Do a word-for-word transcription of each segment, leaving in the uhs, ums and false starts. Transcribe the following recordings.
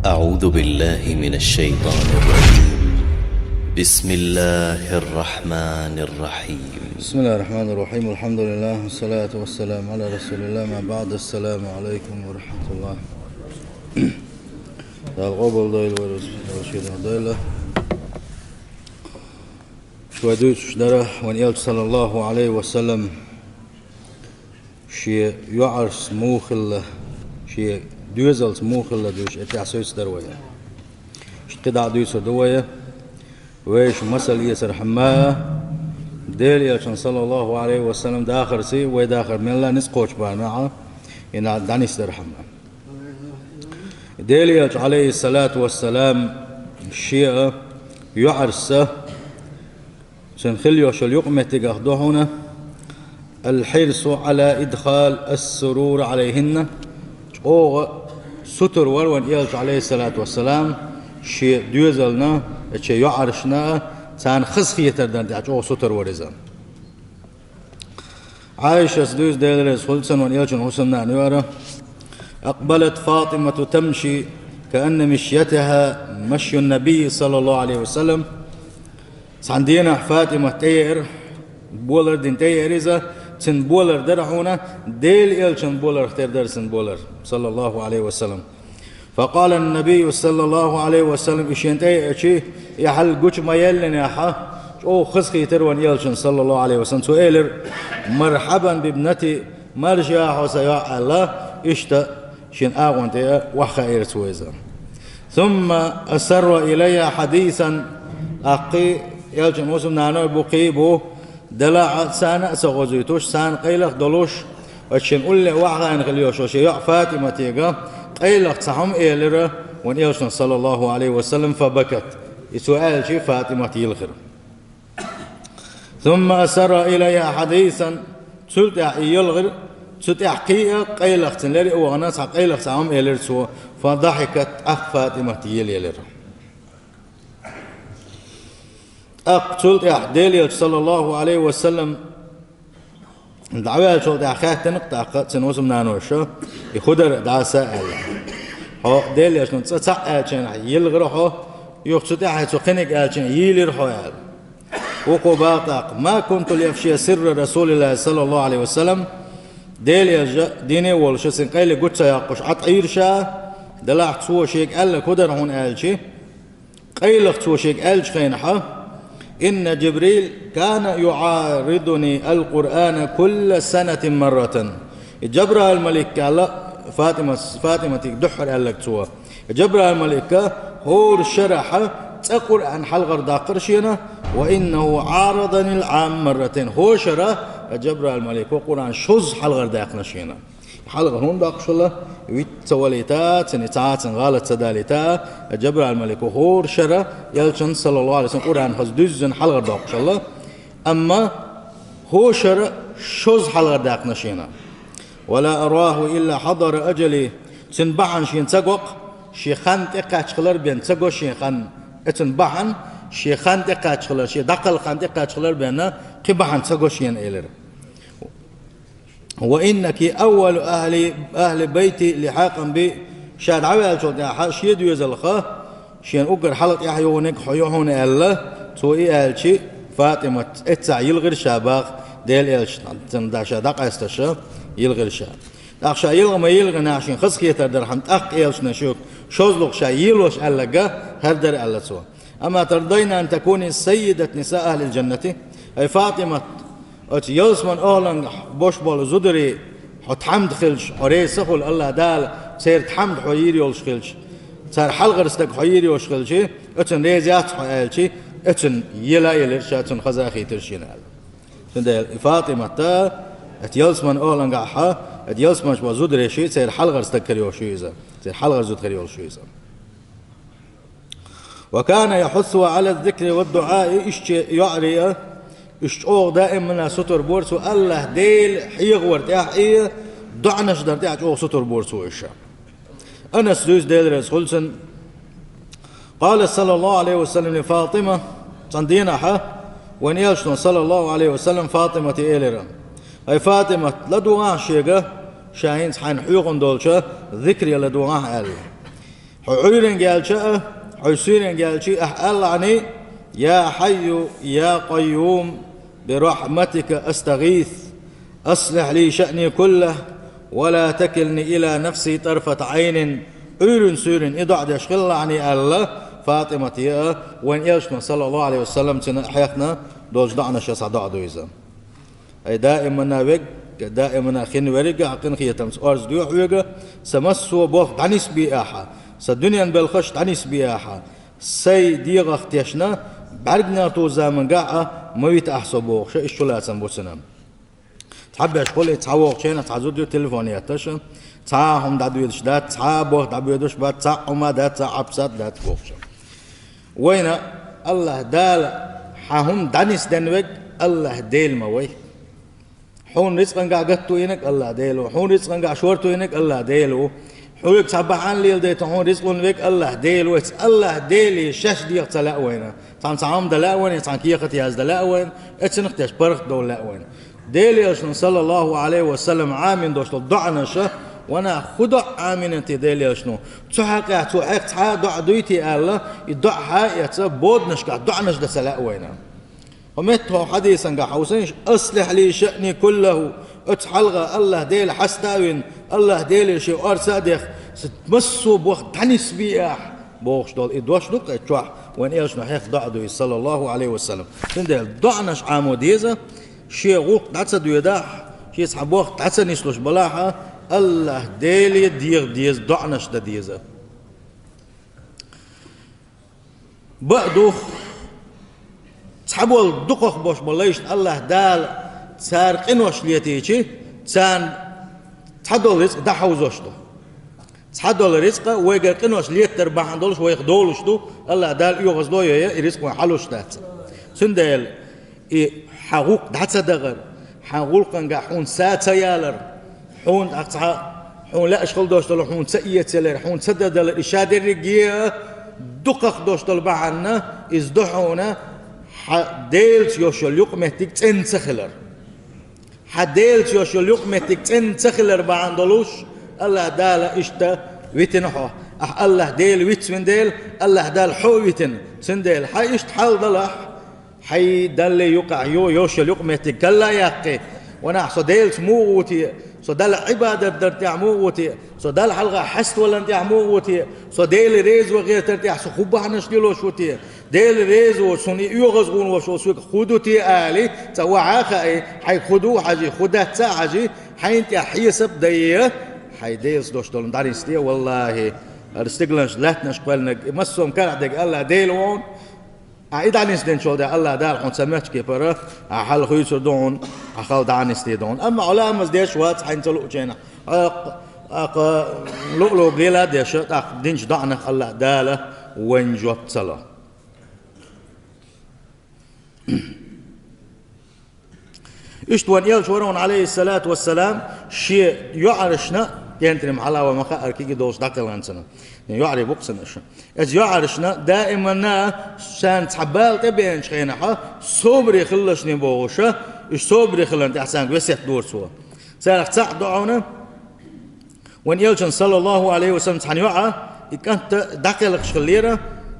أعوذ بالله من الشيطان الرجيم. بسم الله الرحمن الرحيم. بسم الله الرحمن الرحيم. الحمد لله والصلاة والسلام على رسول الله. ما بعد. السلام عليكم ورحمة الله. Дала къобалдойла вай рузба, Дала шедар дойла. Шуьга дуьйцуш дара вайн Элча, саллаллаху Ӏалайхи ва саллам, шен йоӀаршца муха хилла, шен доьзалца муха хилла дуьйцуш, эццахь севцадара вай. Иштта кхидӀа а дуьйцур ду вай, вайша масал эцархьама, Делан Элчан, саллаллаху Ӏалайхи ва саллам, дахарций, вай дахар мелла а ницкъ кхочу бахьана а, и нах дӀанисдархьама. Делан Элча, Ӏалайхи ссалату вассалам, шен йоӀаршца, цуьнан хилла йолу юкъаметтигах ду хьуна: «الحرص على إدخال السرور عليهن». ЧӀогӀа сутара вара вайн Элча, Ӏалайхи ссалату вассалам, шен доьзална, шен йоӀаршна, царна хазахетар дарна тӀехь чӀогӀа сутара вара иза. Ӏайшас дуьйцу, Дела реза хуьлда цунна, вайн Элчан хӀусамнана ю хӀара: «أقبلت فاطمة تمشي كأن مشيتها مشي النبي صلى الله عليه وسلم». Цхьана дийнахь ФатӀимат тӀееара, болар дина тӀееара иза, цуьнан болар дара хьуна, Делан Элчан боларх тера дара цуьнан болар, саллаллаху Ӏалайхи ва саллам. فقال النبي صلى الله عليه وسلم, и шена тӀееача, и хьал гучу ма-еллинехь, чӀогӀа хазахийтира вайн Элчана, саллаллаху Ӏалайхи ва саллам. Цо элира: «مرحبا بابنتي, марша хьо, сан йоӀ», аьлла, иштта шен агӀон тӀе охьахаийра цо иза. ثم أسر إليها حديثا, тӀаккха Элчан хӀусамнаной бу, кхин а бу, делахь а царна а ца гӀозуьйтуш, царна къайлаха долуш, оцу шен улле охьахаийна хилла йолчу шен йоӀ ФатӀиматига къайлаха цхьа хӀума элира вайн Элчана, саллаллаху Ӏалайхи ва саллам, فبكت. И цо аьлча, ФатӀимат йилхира. ثم أسر إليها حديثا, цул тӀаьхьа и йилхира, цу тӀаьхьа кхин а къайлаха цунна леррина а вахана, цхьа къайлаха цхьа хӀума элира цо, فضحكت, тӀаккха ФатӀимат йилхира. ТӀаккха цул тӀаьхьа Делан Элча, саллаллаху Ӏалайхи ва саллам, дӀаваьллачул тӀаьхьа хаьттина-кх тӀаккха цуьнан хӀусамнаноша, и хӀун дара дӀаса аьлла. Хьо Делан Элчано цкъа цхьаъ аьллачу хенахь йилхира хьо, юха цу тӀаьхьа цо кхиниг аьллачу хенахь йийлира хьо аьлла. Вукхо бах тӀаккха: «ما كنت لأفشي سر رسول الله صلى الله عليه وسلم». Делан Элча, дийне а волуш, цуьнан къайле гучу ца яккхуш, Ӏад Ӏийра ша, делахь цо шега аьлларг хӀун дара хьуна аьлча, къайлаха цо шега аьллачу хенахь: «إن جبريل كان يعارضني القرآن كل سنة مرة». И Джабраил-малик аьлла, ФатӀимас-, ФатӀиматига дуьххьара аьлларг цо. И Джабраил-малика хӀора шарахь цкъа Къуръан хьалхара даккхара шена, «وإنه عارضني العام مرتين». ХӀора шарахь Джабраил-малико Къуръан шозза хьалхара даьккхина шена. Хьалхара хӀунда доккхуш хилла? Виц ца валийта, цуьнан цхьа а цуьнан гӀалат ца далийта, Джабраил-малико хӀора шарахь Элчанна, саллаллаху Ӏалайхи ва саллам, Къуръан хаза дуьззина хьалхара доккхуш хилла. Амма хӀора шарахь шозза хьалхара даьккхина шена. «ولا أراه إلا حضر أجلي». Цуьнан бахьана шена ца го-кх, шен хан тӀекхаьчча хилар бен ца го шен хан. Э, цуьнан бахьана шен хан тӀекхаьчча хилар, шен дӀакхалха хан тӀекхаьчча хилар бен кхин бахьана ца го шена, элира. «وإنك أول أهل، أهل بيتي لحاقا بي». Ша дӀаваьллачул тӀаьхьа шен доьзалх шена уггар хьалха тӀаьхьа йогӀунарг хьо ю хьуна аьлла, цо и аьлча, ФатӀимат эццахь йилхира ша бах, Делан Элчанна ша дӀакъаьсташ йилхира ша. ТӀаккха ша йилха ма-йилхинехь, шена хазахетар дархьама, тӀаккха Элчано шуьга шозлагӀа ша елош аьлларг хӀара дара аьлла цо. «أما ترضين أن تكوني سيدة نساء أهل الجنة؟» Ай ФатӀимат, оцу ялсаман охӀлангахь бош болу зударий хьо тхьамда хилча, хьо реза ца хуьлу, АллахӀ Дала церан тхьамда хьо йийр йолуш хилча, цара хьалхара стаг хьо йийр йолуш хилча, оцунна реза яц хьо аьлча, оцунна ела а елира ша, цунна хаза а хийтира шена аьлла. Цундела и ФатӀимат, оцу ялсаман охӀлангахь, оцу ялсаманаш болу зударий ши, церан хьалхара стаг хир йолуш ю иза, церан хьалхара зуда хир йолуш ю иза. «وكان يحثها على الذكر والدعاء», иштта йоӀарий а, уьш чӀогӀа даимана сутара бора цо АллахӀ Дела хьехавар тӀехь а, доӀанаш дар тӀехь чӀогӀа сутара бора цо уьш. Анас дуьйцу, Дела реза хуьлда цунна: «قال صلى الله عليه وسلم لفاطمة», цхьана дийнахь вайн Элчано, саллаллаху Ӏалайхи ва саллам, ФатӀимате элира: «Ай ФатӀимат, ладогӀахьа шега, ша хӀинца хьайна хьоьхун долчу зикре ладогӀахьа», аьлла. Хьо Ӏуьйренга яьлча а, хьо суьйренга яьлча а, ахь аьллахьаний: «Я Хьайю, я Къайюм, бирахьматика астагӀийс, аслихь ли шаъни куллахь, ва ла такилни ила нафси тарфата Ӏайнин». Ӏуьйрин суьйрин и доӀа деш хилалахьаний аьлла, ФатӀимате а, вайн элчано, саллаллаху Ӏалайхи ва саллам, цунна хьехна долчу доӀанашца цхьа доӀа ду иза. Ай даимана вег, даимана хин верг, хьан къинхетамца орца доьху хьоьга, сан массо а болх дӀанисбе ахьа, сан дуьненан белхаш дӀанисбе ахьа, сайн дегӀах тешна, бӀаьргнех ту замангахь а ма вита ахьа со бохуш, иштта шу лацам бу цуьнан. Цхьаберш хуьлий, цхьа вогӀучу хенахь цхьа зуда ю телефон етташ, цхьа а хӀума дӀадоьдуш дац, цхьа а болх дӀабоьдуш бац, цхьа а хӀума дац, цхьа а Ӏапсат дац бохуш. Вайна АллахӀ Дала хьан хӀума дӀанисденна верг АллахӀ Дела ма вай. Хьуна рицкъангахь гатто йинарг АллахӀ Дела ву, хьуна рицкъангахь шорто йинарг АллахӀ Дела ву. Хьоьга цхьа бахьана леладайта хьуна рицкъ лун верг АллахӀ Дела ву. Эцу АллахӀ Деле шаьш деха ца лаьа вайна. Цхьана цхьа хӀума дан лаьа вайна, цхьана кехат яздан лаьа вайна, эцунах теш паргӀат довла лаьа вайна. Делан элчано, саллаллаху Ӏалайхи ва саллам, Ӏамийна долуш долу доӀанаша, ванах, хӀун доӀа Ӏамийнарг те Делан элчано? Цу хьакъехь цо хьех цхьа а доӀа дуй те аьлла, и доӀа хьаэца боданашкахь доӀанаш дан ца лаьа вайна. ХӀун метта хьо хьадисангахь хьовсийша: «Аслихь ли шаъни куллаху», оцу хьалха АллахӀ Дела хьаста а вина, АллахӀ Деле шен орца а деха, сан массо а болх дӀанисбе ахьа, бохуш долу и дош ду-кх и чохь, вайн элчано хьех доӀа ду иза, саллаллаху Ӏалайхи ва саллам. Цундела доӀанаш Ӏамо деза, шен гӀуллакх дӀа ца доьдахь, шен цхьа болх дӀа ца нислуш балахь а, АллахӀ Деле деха деза, доӀанаш дан деза. Бакъ ду, цхьаболу дукхах болуш болу лайшна АллахӀ Дала цара къинош летийча, царна цхьадолу рицкъ дӀахьовзош ду. Цхьадолу рицкъа вайгара къинош леттар бахьана долуш вайх долуш ду, АллахӀ Дала оьгӀазло а йой, и рицкъ вайн хьалуш дац. Цундела и хьан гӀуллакх дӀа ца дахар, хьан гӀуллакхангахь хьуна са ца ялар, хьуна тӀаккха цхьа, хьуна лаьаш хила долуш долу хьуна ца эцалар, хьуна ца дадалар, и ша дерриге а дукхах долуш долу бахьана, иза ду хьуна хьан Делаца йолуш йолу юкъаметтиг цӀена ца хилар. Хьан Делаца йолуш йолу юкъаметтиг цӀена ца хилар бахьана долуш, АллахӀ Дала иштта витина хьо. Ахьа АллахӀ Дела вицвина дела, АллахӀ Дала хьо а витина. Цундела хьан иштта хьал далахь, хьайн Далла юкъахь ю-, йолуш йолу юкъаметтиг калла а яккхий, ванах, со Делаца муха ву те, со Далла Ӏибадат дар тӀехь муха ву те, со Далла хьалха хьаставалан тӀехь муха ву те, со Дела реза ван гӀертар тӀехь со хӀун бахьанаш лелош ву те, Дела реза воцу, суна и оьгӀаз гӀуна волуш волу соьга хӀун ду те али, цкъа охьа а хаий, хьайга хӀун ду хьажий, хӀун дац а хьажий, хьайна тӀехь хьесап а дайе, хьайн Делаца долуш долу дӀанисде, валлахӀи, хӀара стигланаш, лаьттанаш кхоьллинарг, и массо а карахь дерг АллахӀ Дела ву хьуна. Ахьа и дӀанисдинчул тӀаьхьа АллахӀ Дала хьуна цхьа моьттуш кепара, ахьа хьал хуьйцур ду хьуна, ахьа хала дӀанисдийр ду хьуна. Амма Ӏуламаз деш вац хьайна ца луучу хенахь. Аккха, аккха луъ-луъ гӀела а деш, тӀаккха динчу доӀанах АллахӀ Дала вайна жоп ца ло. Иштта вайн элча вара хьуна, Ӏалайхиссалату вассалам, шен йоӀаршна, кӀентан ма хьала ван ма хаьара кегий долуш дӀакхелхина цунна. ЙоӀарий бу-кх цуьнан уьш. Иза йоӀаршна даиманна царна цхьа бала тӀебеанчу хенахь, собаре хилалаш бохуш, уьш собаре хиларна тӀехь царна весет дора цо. Царах цхьаъ ду хьуна, вайн элчан, саллаллаху Ӏалайхи ва саллам, цхьана йоӀа, и кӀант дӀакхелхаш хиллера,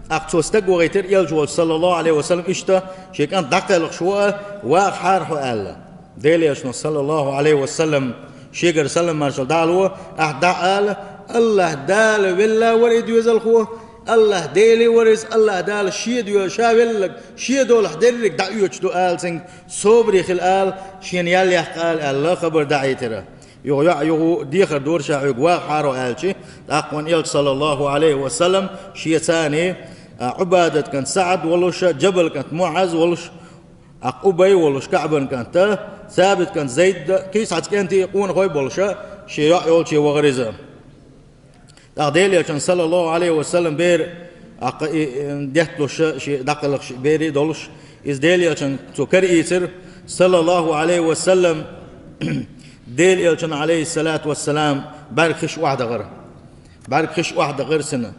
тӀаккха цо стаг вахийтира элча волчу, саллаллаху Ӏалайхи ва саллам, иштта шен кӀант дӀакхелхаш ву а, вахахьара хьо аьлла. Делан элчано, саллаллаху Ӏалайхи ва саллам, шегара салам-маршалла дӀало, ахь дӀа а ала: «АллахӀ Дала велла вара и доьзалхо, АллахӀ Дела вара иза, АллахӀ Дала шен доьзал, ша велларг, шен долахь дерриг дӀаоьцуш ду ала цуьнга, собаре хила ала, шена ял яккха ала», аьлла, хабар дӀахьийтира. Юха йоӀ, юха дехар дора ша хьоьга, вахахьара хьо аьлча, тӀаккха вайн элча, саллаллаху Ӏалайхи ва саллам, шен царний, а, Ӏубадат кӀант СаӀд волуш, Джабал кӀант МуӀаз волуш, тӀаккха Убай волуш, КаӀбан кӀант, Сабит кӀант Зайд, кхин цхьацца кӀентий къонахой болуш, шен йоӀ йолчу вахара иза. ТӀаккха Делан элчан, саллаллаху Ӏалайхи ва саллам, бер, тӀаккха и, и, детталуш, шен дӀакхелхаш берий долуш, иза Делан элчан цо караийцира, саллаллаху Ӏалайхи ва саллам, Делан элчан, Ӏалайхиссалату вассалам, бӀаьрг хиш охьадахара. БӀаьрг хиш охьадахара цуьнан.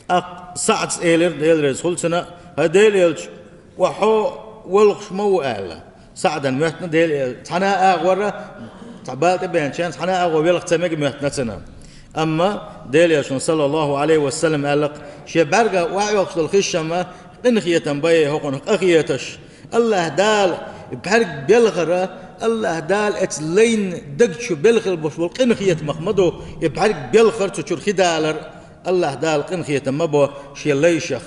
ТӀаккха СаӀдас элира, Дела реза хуьлда цунна: «ХӀай Делан элча, ва хьо велхаш ма ву», аьлла. СаӀдан моьттина Делан элча, цхьана а агӀор, цхьа бала тӀебеанчу хенахь, цхьана а агӀор велха ца мега моьттина цунна. Амма Делан Элчано, саллаллаху Ӏалайхи ва саллам, аьлла-кх, шен бӀаьрга охьайоьлхуш долу хиш-м къинхетам бай хӀокхунах къахеташ. АллахӀ Дала бӀаьрг белхар, АллахӀ Дала оцу лайна даг чу белла хила болуш болу къинхетамах ма ду и бӀаьрг белхар, цу чуьра хи далар. АллахӀ Дала къинхетам ма бо шен лайшах,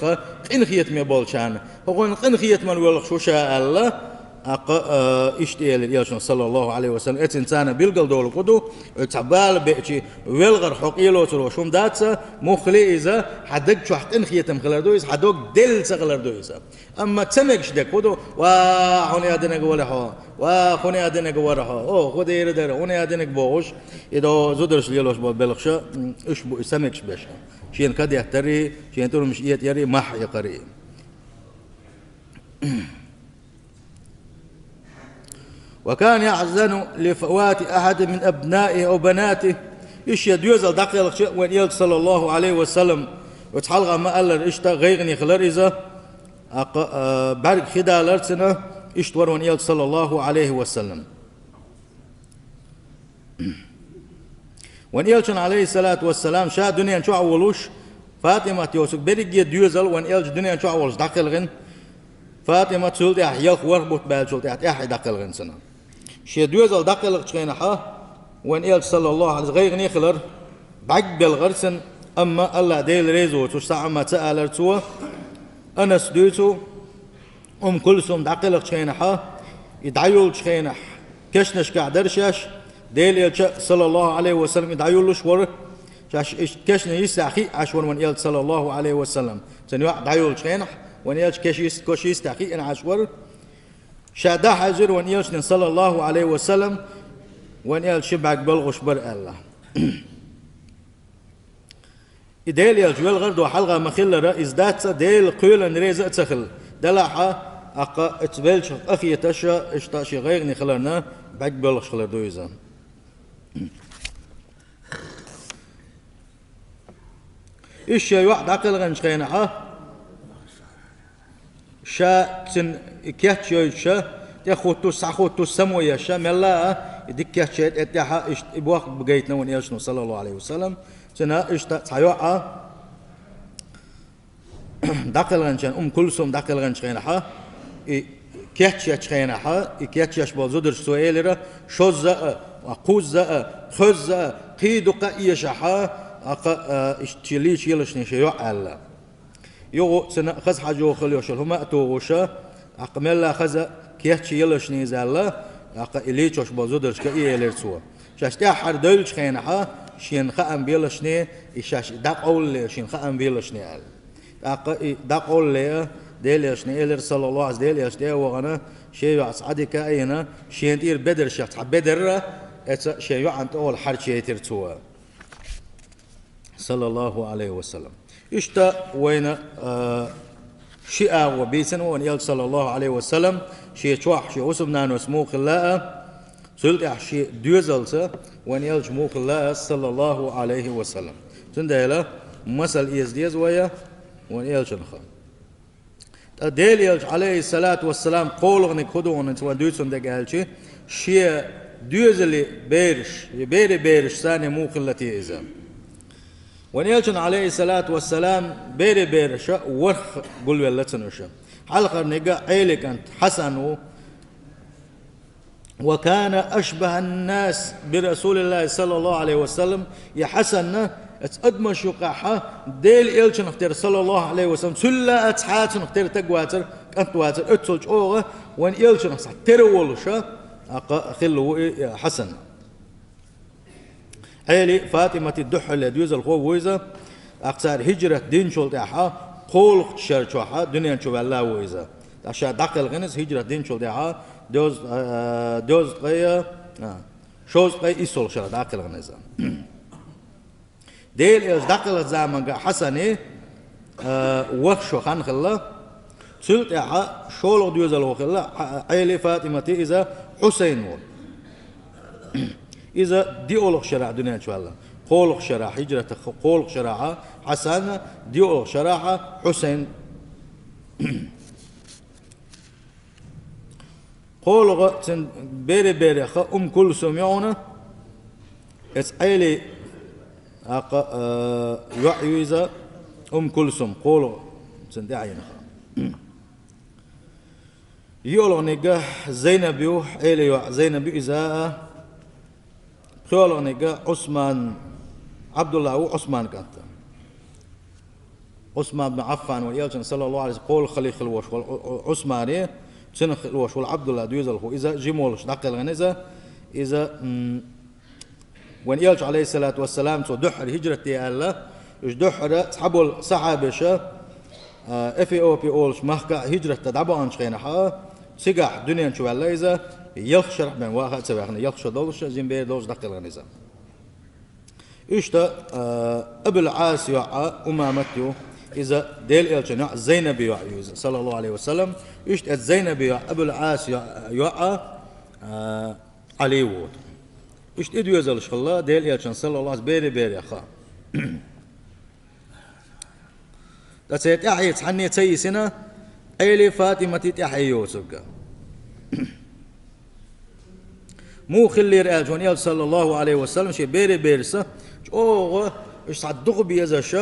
къинхетаме болчарна. ХӀокхунна къинхетаман воьлхуш ву ша аьлла, тӀаккха, а, иштта элира Элчано, саллаллаху Ӏалайхи ва саллам. Эццахь царна билгал долу хӀун ду, оцу цхьа бала беачи, велхар хьо къелоцур волуш хӀума дац, муххале иза хьан даг чохь къинхетам хилар ду иза, хьан дог делла ца хилар ду иза. Амма ца мегаш дерг хӀун ду? Ва, хьуна яа динарг вара хьо! Ва, хьуна яа динарг вара хьо! О, хӀун дийр дара, хьуна яа динарг бохуш, и до зударша лелош болу белхаш, м, уьш бу и ца мегаш берш. Шена ка деттарий, шена тӀуьрмаш этӀарий, мах экхарий. وكان يحزن لفوات أحد من أبنائه أو بناته. И шен доьзал дӀакхелхича вайн Элча, саллаллаху Ӏалайхи ва саллам, оцу хьалха ма-аллара, иштта гӀайгӀане хилар иза, тӀаккха, а, бӀаьрг хи далар цуьнан, иштта вара вайн Элча, саллаллаху Ӏалайхи ва саллам. Вайн Элчана, Ӏалайхиссалату вассалам, ша дуьнен чохь а волуш, ФатӀимат йоцург берриге а доьзал вайн Элча дуьнен чохь а волуш дӀакхелхина. ФатӀимат цул тӀаьхьа ялх-ворхӀ бутт баьллачул тӀаьхьа, тӀаьхьа дӀакхелхина цуьнан. Шен доьзал дӀакхелхачу хенахь вайн Элча, саллаллаху Ӏалайхи ва саллам, гӀайгӀане хилар, бӀаьрг белхар цуьнан, амма АллахӀ Дела реза воцуш цхьа а хӀума ца алара цо. Анаса дуьйцу, Умму Кулсум дӀакхелхачу хенахь, и дӀайолучу хенахь, кешнашкахь дара шаьш, Делан Элча, саллаллаху Ӏалайхи ва саллам, и дӀайолуш вара. Шаьш иштта кешнаш йистехь хиъна Ӏаш вара вайн Элча, саллаллаху Ӏалайхи ва саллам. Цуьнан йоӀ дӀайолучу хенахь, вайн Элча кеш йист-, кеш йистехь хиъна Ӏаш вара. Ша дӀахьаьжира вайн Элчане, саллаллаху Ӏалайхи ва саллам, вайн Элча ши бӀаьрг белхаш бара аьлла. И Делан Элча велхар а ду хьалха ма-хиллара, иза дац а, Делан кхелан реза а ца хилла. Делахь а, тӀаккха оцу веллачух къахеташ, иштта шен гӀайгӀане хиларна, бӀаьрг белхаш хилар ду иза. Иза шен йоӀ дӀакхелхинчу хенахь, ша цуьнан и кечйойтуш, тӀехуттуш, схьахуттуш, само еш, мелла а, и дика кечйойту, тӀе тӀехь а, иштта и бохк гайтина вайн Элчано, саллаллаху Ӏалайхи ва саллам. Цуьнан иштта цхьа йоӀ дӀакхелхинчу, Умму Кулсум дӀакхелхинчу хенахь, и кечйечу хенахь, и кечйеш болу зударшка цо элира: «Шозза а, кхузза а, кхоьзза а, кхин дукха а эшахь, тӀаккха, а, иштта шен лийча елашний шен йоӀ», аьлла. Юха цуьнан хаза хьожа хила йолуш йолу хӀума а тухуш, тӀаккха мелла хаза кечйа елашнийза аьлла, тӀаккха и лийчош болу зударшка и элира цо. Шаьш тӀаьххьара девллачу хенахь, шена хаам белашний, и шаьш и дӀакъовлале, шена хаам белашний аьлла. ТӀаккха и дӀакъовлале а, Делан Элчане элира, саллаллаху Ӏалайхи ва саллам, Делан Элча тӀе а вахана, шен йоӀца Ӏадика а йина, шена тӀера бедаршех цхьа бедар а, эца шен йоӀана тӀехула хьарчаяйтира цо. Саллаллаху Ӏалайхи ва саллам. Иштта вайна, а, ши агӀо бийцина вайн Элча, саллаллаху Ӏалайхи ва саллам, шен чохь, шен хӀусамнанас муха хилла а, цул тӀаьхьа шен доьзалца вайн Элча муха хилла а, саллаллаху Ӏалайхи ва саллам. Цундела масал эца деза вай вайн Элчанах. Ткъа Делан Элча, Ӏалайхиссалату вассалам, кхоалгӀаниг хӀун ду хьуна вайн дуьйцун дерг аьлча, шен доьзалийн бераш, я берийн бераш санна муха хилла те иза? Вайн Элчанна, Ӏалайхиссалату вассалам, берийн бераша ворхӀ гулвелла цунна уьш. Хьалхарниг Ӏелин кӀант Хьасан ву. «Ва кана ашбахьан-нас би Расулиллахи саллаллаху Ӏалайхи ва саллам». И Хьасан оцу адамашна юкъахь Делан Элчанах тера, саллаллаху Ӏалайхи ва саллам, цул а цхьа цунах тера стаг вацара, кӀант вацара, оццул чӀогӀа вайн Элчанах цхьа тера волуш, тӀаккха хилла ву и Хьасан. Ӏелин, ФатӀиматин дуьххьарлера доьзалхо ву иза, тӀаккха цара хӀиджрат динчул тӀаьхьа кхоалгӀачу шарахь чохь дуьнен чу ваьлла ву иза. ТӀаккха ша дӀакхелхина иза хӀиджрат динчул тӀаьхьа дезткъе, а, дезткъе, а, шовзткъе иссолгӀачу шарахь дӀакхелхина иза. Делан Элча дӀакхелхачу заманга Хьасанан, а, ворхӀ шо хан хилла. Цул тӀаьхьа шолгӀа доьзалхо хилла, Ӏ-, Ӏелин, ФатӀиматин иза Хьусайн ву. Иза диъолгӀачу шарахь дуьнен чу ваьлла. КхоалгӀачу шарахь, хӀиджратах кхоалгӀачу шарахь Хьасан, диъолгӀачу шарахь Хьусайн. КхоалгӀа цуьнан берийн берех Умму Кулсум ю хьуна, эца Ӏелин ТӀаккха, а, йоӀ ю иза Умм Кулсум, кхоалгӀа цун тӀаьхьенах. ЙоьалгӀаниг Зайнаб ю, Ӏелин йоӀ Зайнаб ю иза а. ПхоьалгӀаниг Ӏусман, Ӏабдулла ву Ӏусман кӀант. Ӏусман бин Ӏаффан ву Элчан, саллаллаху Ӏалайхи ва саллам, кхоалгӀа халифа хилла волаш вола Ӏу-, Ӏу-, Ӏусман, цунах хилла волаш вола Ӏабдулла доьзалхо. Иза жима волаш дӀакхелхина иза. Иза, м, вайн Элча, Ӏалайхи ссалату вассалам, цо дуьххьара хӀижрат де аьлла, уж дуьххьара цхьабола сахьабаша, а, Эфиопи олуш махка хӀижрат дан дӀабаханчу хенахь, цигахь дуьнен чу ваьлла иза, ялх шарахь бен ваха а ца ваьхна, ялх шо долуш, жима бер долуш дӀакхелхина иза. Иштта, а, Абул Ӏас йоӀ Умамат ю, иза Делан Элчан йоӀ Зайнаби йоӀ ю иза, саллаллаху Ӏалайхи ва саллам. Иштта эцу Зайнаби йоӀ Абул Ӏас йоӀ, йоӀ, а, Ӏали ву. Иштта и доьзалш хилла Делан Элчан, саллаллаху Ӏалайхи ва саллам, берийн берех. Ткъа церан тӀаьхье цхьанне ца йисина, Ӏели, ФатӀимати тӀаьхье йоцург. Муха хиллера аьлча, вайн Элча, саллаллаху Ӏалайхи ва саллам, шен берийн берашца чӀогӀа, уьш цхьа дукха безаш,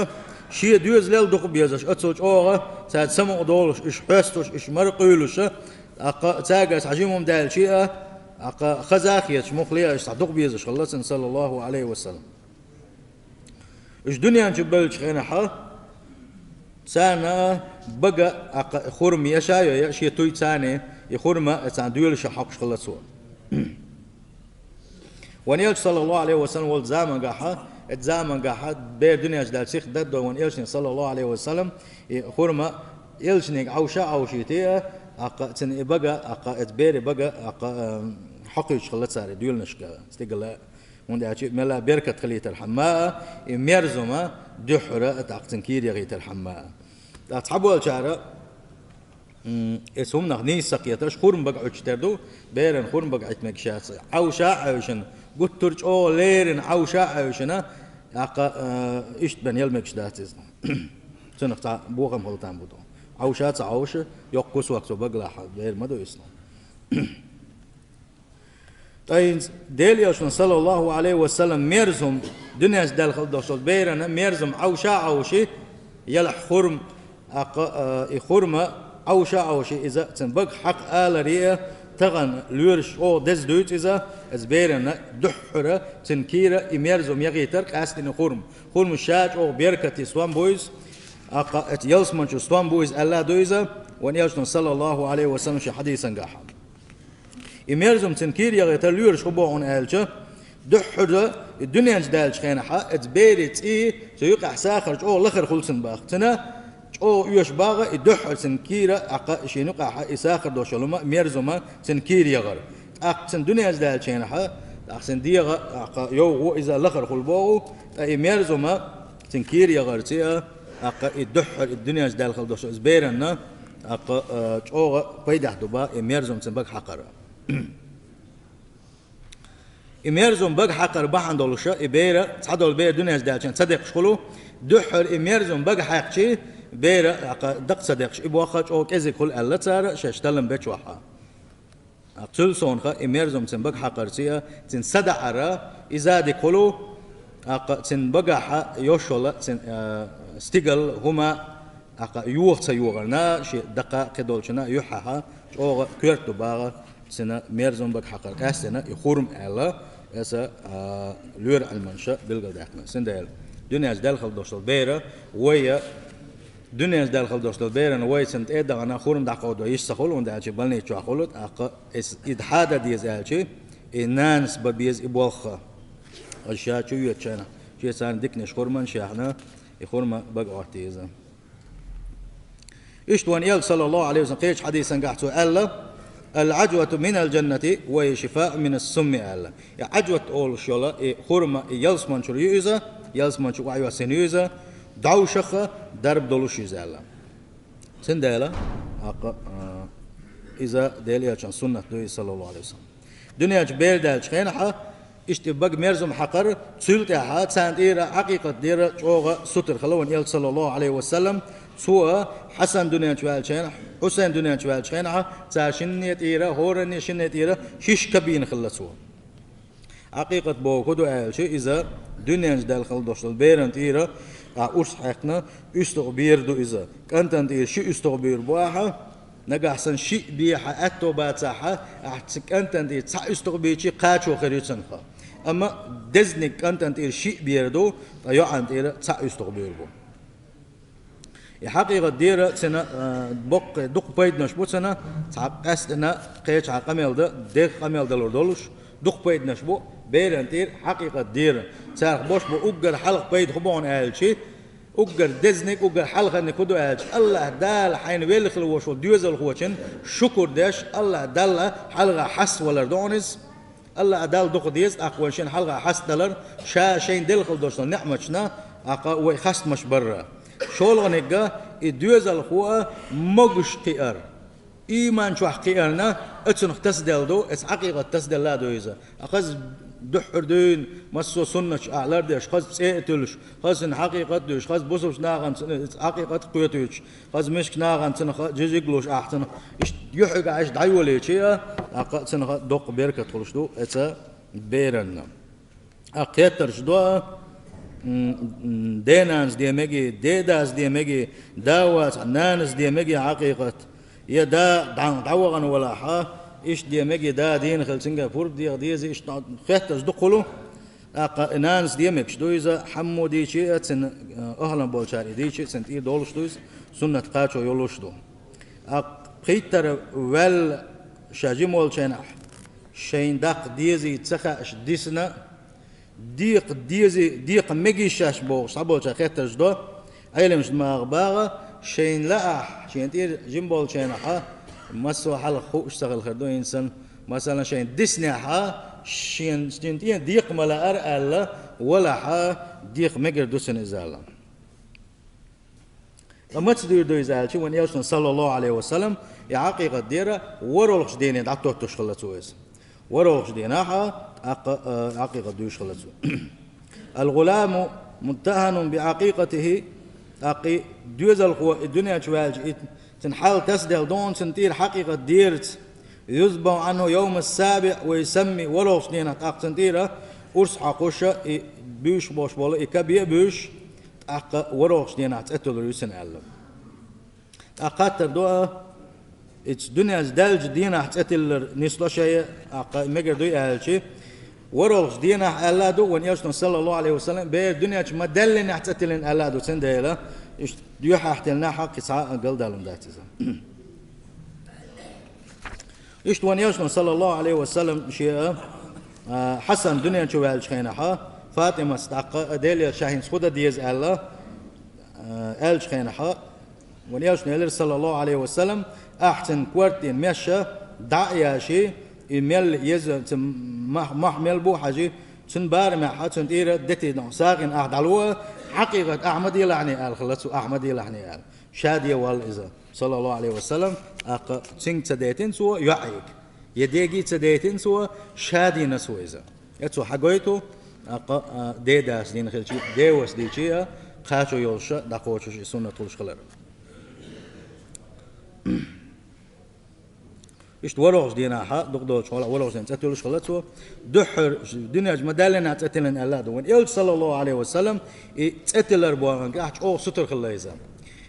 шен доьзалел дукха безаш, оццул чӀогӀа цаьрца самукъа долуш, уьш хьоьстуш, уьш мара къуьйлуш, тӀаккха цаьргара цхьа жима хӀума даьлча а, тӀаккха хаза а хеташ, муххале а уьш цхьа дукха безаш хилла цунна, саллаллаху Ӏалайхи ва саллам. Уьш дуьнен чу бевллачу хенахь, царна бага, тӀаккха хурма яша а йой, шен туй царна, и хурма царна доьлуш хьокхуш хилла цо. Вайн Элча, саллаллаху Ӏалайхи ва саллам, волчу замангахь, оцу замангахь бер дуьнен чу даьлла сих даьдда вайн Элчане, саллаллаху Ӏалайхи ва саллам, и хурма Элчаниг Ӏовша а Ӏовшийта, тӀаккха цуьнан и бага, тӀаккха оцу берийн бага, тӀаккха, эм, хьокхуьйтуш хилла цара и доьланашка стигала. ХӀунда аьлча мелла беркат хилийтархьама а, и мерза хӀума дуьххьара а тӀаккха цуьнан кийра яхийтархьама а. ТӀаккха цхьаболчара, м, эцу хӀуманах нийса ца кхеташ, хурма бага Ӏуьттуш тера ду, берана хурма бага Ӏитта мегаш яц. Ӏовша а Ӏовшина, гуттар а чӀогӀа леррина Ӏовша а Ӏовшина, тӀаккха, э, иштта бен яла мегаш дац иза. Цунах цхьа бохам хила там бу ду. Ӏовша а ца Ӏовша, йоккха кусок цу багалахь бер ма ду иза. ТӀаккха хӀинца Делан Элчано, саллаллаху Ӏалайхи ва саллам, мерза хӀума, дуьнен чу даьлла хила долуш долчу берана мерза хӀума Ӏовша а Ӏовший, ялахь хурма, тӀаккха, а, и хурма Ӏовша а Ӏовший, иза цуьнан бага хьакха аларе а, тахана лоьраш чӀогӀа деза дуьйцу иза, оцу берана дуьххьара цуьнан кийра и мерза хӀума яхийтар, къаьсттина хурма. Хурма ша чӀогӀа беркате стом бу иза, тӀаккха оцу ялсамани чу стом бу иза аьлла а ду иза, вайн Элчано, саллаллаху Ӏалайхи ва саллам, шен хьадисангахь. И мерза хӀума цуьнан кийра яхийтар лоьраш хӀун боху хьуна аьлча, дуьххьара и дуьнен чу даьллачу хенахь, оцу берийн цӀий, цу юкъахь сахар чӀогӀа лахара хуьлу цуьнан боху. Цуьнан чӀогӀа оьшу боху и дуьххьара цуьнан кийра, тӀаккха шена юкъахь и сахар долуш йолу хӀума, мерза хӀума цуьнан кийра яхар. ТӀаккха цуьнан дуьнен чу даьллачу хенахь, тӀаккха цуьнан дегӀан, тӀаккха йовхо иза лахара хуьлу боху, ткъа и мерза хӀума цуьнан кийра яхарца а, тӀаккха и дуьххьара и дуьнен чу даьлла хила долуш долчу берана, тӀаккха, а, чӀогӀа пайдехь ду боху и мерза хӀума цуьнан бага хьакхар. И мерза хӀума бага хьакхар бахьана долуш, и бер, цхьадолу бер дуьнен чу даьллачу хенахь ца декхаш хуьлу, дуьххьара и мерза хӀума бага хьаькхча, бер, тӀаккха дакъа ца декхаш, и боху чӀогӀа кӀезиг хуьлу аьлла цара шаьш таллам бечохь. ТӀаккха цул совнаха и мерза хӀума цуьнан бага хьакхарца а, цуьнан садаӀар а, иза дика хуьлу, тӀаккха цуьнан багахь йолуш йолу цуьнан, а, стигал, хӀума, тӀаккха йоха ца йогӀарна, шен даккха а, кхидолчунна а юьххьехь чӀогӀа коьрта ду боху цуьнан мерза хӀума бага хьакхар, къаьсттина и хурма аьлла, иза, а, лоьрийн Ӏилманаша билгалдаьккхина. Цундела дуьнен чу даьлла хила долуш долу бер а, вай а, дуьнен чу даьлла хила долуш долу берана вай цуьнан тӀе а дахана, хурма дӀакховдо йиш ца хуьлу, хӀунда аьлча больница чохь хуьлу, тӀаккха иза, и хьан дан деза аьлча, и нанас бан беза и болх. Аса ша чу йоьдучу хенахь, шен царна диканаш хурманаш яьхна, и хурма бага Ӏотта деза. Иштта вайн Элча, саллаллаху Ӏалайхи ва саллам, кхечу хьадисангахь цо аьлла: «Ал-Ӏаджвату минал-джаннати ва хия шифаун минас-сумми», аьлла. И Ӏаджват олуш йолу и хурма, и ялсамани чуьра ю иза, ялсамани чу охьайоьссина ю иза, дӀовшах а дарба долуш ю иза аьлла. Цундела, тӀаккха, а, иза Делан Элчан суннат ду иза, саллаллаху Ӏалайхи ва саллам. Дуьнен чу бер даьллачу хенахь, иштта и бага мерза хӀума хьакхар, цул тӀаьхьа царна тӀера Ӏакъикъат дера чӀогӀа сутара хилла вайн Элча, саллаллаху Ӏалайхи ва саллам. Цо Хьасан дуьнен чу ваьллачу хенахь, Хьусайн дуьнен чу ваьллачу хенахь, цара шинне тӀера, хӀоранне шинне тӀера шиша кабина хилла цо. Хьакъикъат бохург хӀун ду аьлча, иза дуьнен чу даьлла хила долуш долу беран тӀера, а, урс хьаькхна, уьстагӀ бер ду иза. КӀантана тӀера ши уьстагӀ бер бу ахьа, нагахь санна шиъ бе хьан аьтто бацахьа, ахьа цу кӀантана тӀера цхьа уьстагӀ бийчи кхачо хир ю цунах. Амма дезаниг кӀантана тӀера шиъ бер ду, ткъа йоӀана тӀера цхьа уьстагӀ бер бу. И хьакъикъат дера цуьнан, а, боккха дукха пайданаш бу цуьнан, цхьа къаьсттина кхечахьа къамел дан, дегӀ къамел далур долуш, дукха пайданаш бу, беран тӀера хьакъикъат дера. Царах бош бу уггар хьалха пайда хӀун бохьун аьлчи, уггар дезаниг, уггар хьалханиг хӀун ду аьлча, АллахӀ Дала хьайна велла хила волуш волу доьзалхочун шукур деш, АллахӀ Далла хьалха хьаставалар ду хьуна иза. АллахӀ Далла дукха деза, тӀаккха вайн шен хьалха хьастадалар, ша шайна делла хила долчу неӀматашна, тӀаккха вай хастамаш барра. ШолгӀанигга и доьзалхо а могуш кхиар, ийман чохь кхиарна, оцунах тасаделла ду, эца хьакъикъат тасаделла а ду иза. А хаза дуьххьара дуьйна, массо а суннаташ ахь лардеш, хаза цӀе а туьллуш, хаза цуьнан хьакъикъат а дуьйш, хаза бусалбачу нахана цуьнан хьакъикъат а кхетуьйтуш, хаза мискачу нахана цуьнан ха-, жижиг луш ахь цуьнан, иштта юьхьиг ахь иштта дӀайолийчи а, тӀаккха цуьнан ха-, доккха беркат хуьлуш ду эца беранна. ТӀаккха хеттарш до а, м, м, денанас де меги, дедас де меги, да вацахь нанас де меги хьакъикъат, я да дӀа-, дӀавахана валахьа, иштта де меги, да дийна хила цуьнга пурба деха деза, иштта хеттарш дукха хуьлу. ТӀаккха и нанас де мегаш ду иза, хьаммо дийчи а, цуьнан, э, ахӀлан болчара и дийчи а, цуьнан тӀера долуш ду иза, суннат кхачо йолуш ду. ТӀаккха пхийттара ваьлла ша жима волчу хенахь, шайна даккха дезий ца хаьаш дисна, декха дезий, декха мегий шаьш бохуш, цхьаболчара хеттарш до, Ӏеламаш магӀа багӀа, шайна лаахь, шен тӀера жима болчу хенахьа, массо а хьалха хууш ца хила хир ду инсан, масала, шайна диснехьа, шен, шен тӀера декха ма лаара аьлла, валахьа, декха мегар ду цуьнан иза аьлла. Ткъа маца дуьйр ду иза аьлча, вайн элчано, саллаллаху Ӏалайхи ва саллам, и хьакъикъат дера, ворхӀалгӀачу дене дӀатоттуш хилла цо иза. ВорхӀалгӀачу денахьа, тӀаккха, а, хьакъикъат дуьйш хилла цо. Ал-гӀуламу муттахьанун би Ӏакъикъатихи, тӀаккха и доьзалхо и дуьнен чу ваьлча, и цуьнан хьал тасаделла ду хьуна цуьнан тӀера хьакъикъат дерца. Юзбахьу Ӏанху йовма ссабиӀ ва юсамми, ворхӀалгӀачу денахь тӀаккха цуьнан тӀера урс хьокхуша, и буьйш болуш болу, и кабе а буьйш, тӀаккха ворхӀалгӀачу денахь цӀе туьллур ю цуьнан аьлла. ТӀаккха хаттар до а, иза дуьненца даьллачу дийнахь цӀе тиллар нисло шайга, тӀаккха мегар дуй аьлчи, ворхӀалгӀачу дийнахь аьлла а ду, вайн элчано, саллаллаху Ӏалайхи ва саллам, бер дуьнен чу ма даьллинехь цӀе тиллина аьлла а ду, цундела, иштта дуьхьехь тиллинехь кхин цхьа а галдалун дац иза. Иштта вайн элчано, саллаллаху Ӏалайхи ва саллам, шен, а, Хьасан дуьнен чу ваьллачу хенахьа, ФатӀимас тӀаккха, а, Деле ша хӀинца хӀун дан деза аьлла, а, аьллачу хенахьа, вайн элчано элира, саллаллаху Ӏалайхи ва саллам, ахь цуьнан кортан меш дӀа а яьши, и мел еза, цуьнан мах-, мах мел бу а хьажи, цуьнан барамехьа, цуьнан тӀера дети дӀа сагӀина ахь дӀало, хьакъикъат ахь ма делахьний аьлла хилла цо, ахь ма делахьний аьлла. Ша де валла иза, саллаллаху Ӏалайхи ва саллам, тӀаккха цуьнга ца дайтина цо йоӀига. Я деге ца дайтина цо, ша дина цо иза. Я цо хьагойту, тӀаккха, а, дедас дина хилчи, девас дийчи а, кхачо йолуша дӀакхочуш и суннат хуьлуш хилар. Иштта ворхӀалгӀачу дийнахьа, дукха долчу хьолахь ворхӀалгӀачу дийнахь цӀе туьллуш хилла цо. Дуьххьара дуьнен чу ма даьллинехь цӀе тиллина аьлла а ду. Вайн элча, саллаллаху Ӏалайхи ва саллам, и цӀе тиллар бохург ахь чӀогӀа сутара хилла иза.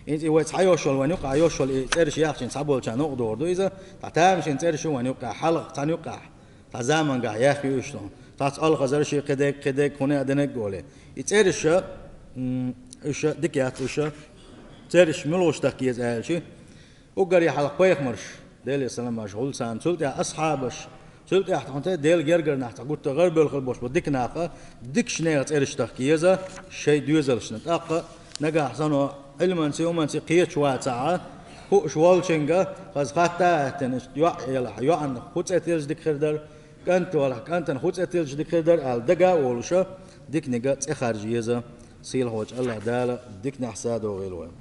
ХӀинца и вай цхьа йош йолу вайн юккъахь йош йолу и цӀераш яхчина цхьаболчарна юкъа догӀур ду иза, ткъа тамашийна цӀераш ю вайн юккъахь, хьалха цхьана юккъахь, цхьа заманчохь яьхна ю уьш ду. Цхьацца алхазарш и кхидерг, кхидерг, хӀун а динарг а олий. И цӀераш, м, уьш дика яц уьш. ЦӀераш муьлхуш дахка еза аьлчи, уггаре хьалха пайхамарш, Деле салам-маршалла хуьлда царна, цул тӀаьхьа асхьабаш, цул тӀаьхьа тхуна тӀе Делан гергара нах цхьа гуттар а гӀарабевлла хила болуш бу дика нах, дикачу нехан цӀераш дахка еза шайн доьзалшна. ТӀаккха нагахь санна Ӏилманций, хӀуманций кхеташ вацахьа, хууш волчуьнга хаза хатта а хаттина, йоӀ елахь, йоӀана хӀун цӀе тиллча дика хир дара, кӀант валахь, кӀантана хӀун цӀе тиллча дика хир дара аьлла дага а волуша, диканиг цӀе харжа еза, сийлахьчу АллахӀ Дала диканехь са а догӀийла вайн.